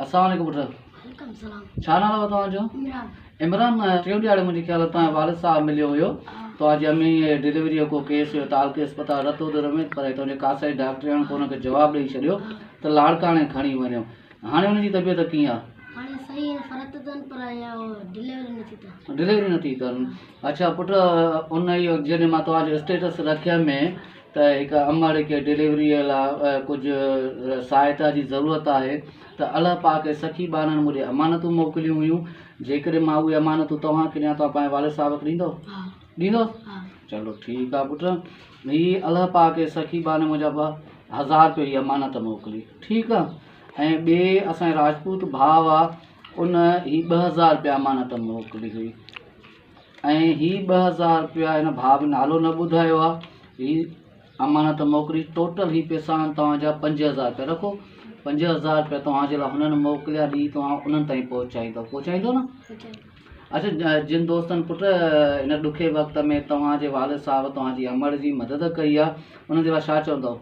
السلام عليڪم پٽ. وعليڪم السلام. ڇا نالو آهي توهان جو؟ عمران. عمران، ٽيون ڏهاڙي منهنجي خيال توهان جو والد صاحب مليو هيو. توهان جي امي ڊليوري جو ڪو ڪيس هيو تعلقي اسپتال رتودر ۾، پر هتان جي ڪاسائي ڊاڪٽرياڻي ڪو ان کي جواب ڏئي ڇڏيو ته لاڙڪاڻي کڻي وڃو. هاڻي ان جي طبيعت ڪيئن آهي؟ هاڻي صحيح آهن، فرق ته اٿن پر اڃا ڊليوري نٿي ڪن. ڊليوري نٿي ڪن. اڇا پٽ، ان اهو جڏهن مان توهان جو اسٽيٽس رکيم ته هڪ امڙ کي ڊليوريء لاء ڪجهه سهائتا جي ضرورت آهي ته الله پاڪ جي سخي ٻانهن مون ڏي امانتون موڪليون هيون، جيڪڏهن مان اهي امانتون توهان کي ڏيان توهان پنهنجي والد صاحب کي ڏيندؤ؟ ڏيندؤ؟ چلو ٺيڪ آهي پٽ، هي الله پاڪ جي سخي ٻانهن منهنجا ابا هزار رپيو هي امانت موڪلي، ٺيڪ آهي، ۽ ٻئي اسان جي راجپوت ڀاء آ ان هي 2000 رپيا امانت موڪلي هئي. ۽ هي 2000 رپيا هن ڀاء به نالو نه ٻڌايو آ، هي امانت موڪلي. ٽوٽل هي پئسا آهن توهان جا 5000 رپيا. رکو 5000 رپيا توهان جي لاء هنن موڪليا، ڏي توهان انهن تائين پهچائيندو. پهچائيندو نه؟ اڇا، جن دوستن پٽ هن ڏکي وقت ۾ توهان جي والد صاحب توهان جي امڙ جي مدد ڪئي آ، انهن جي لاء ڇا چوندو؟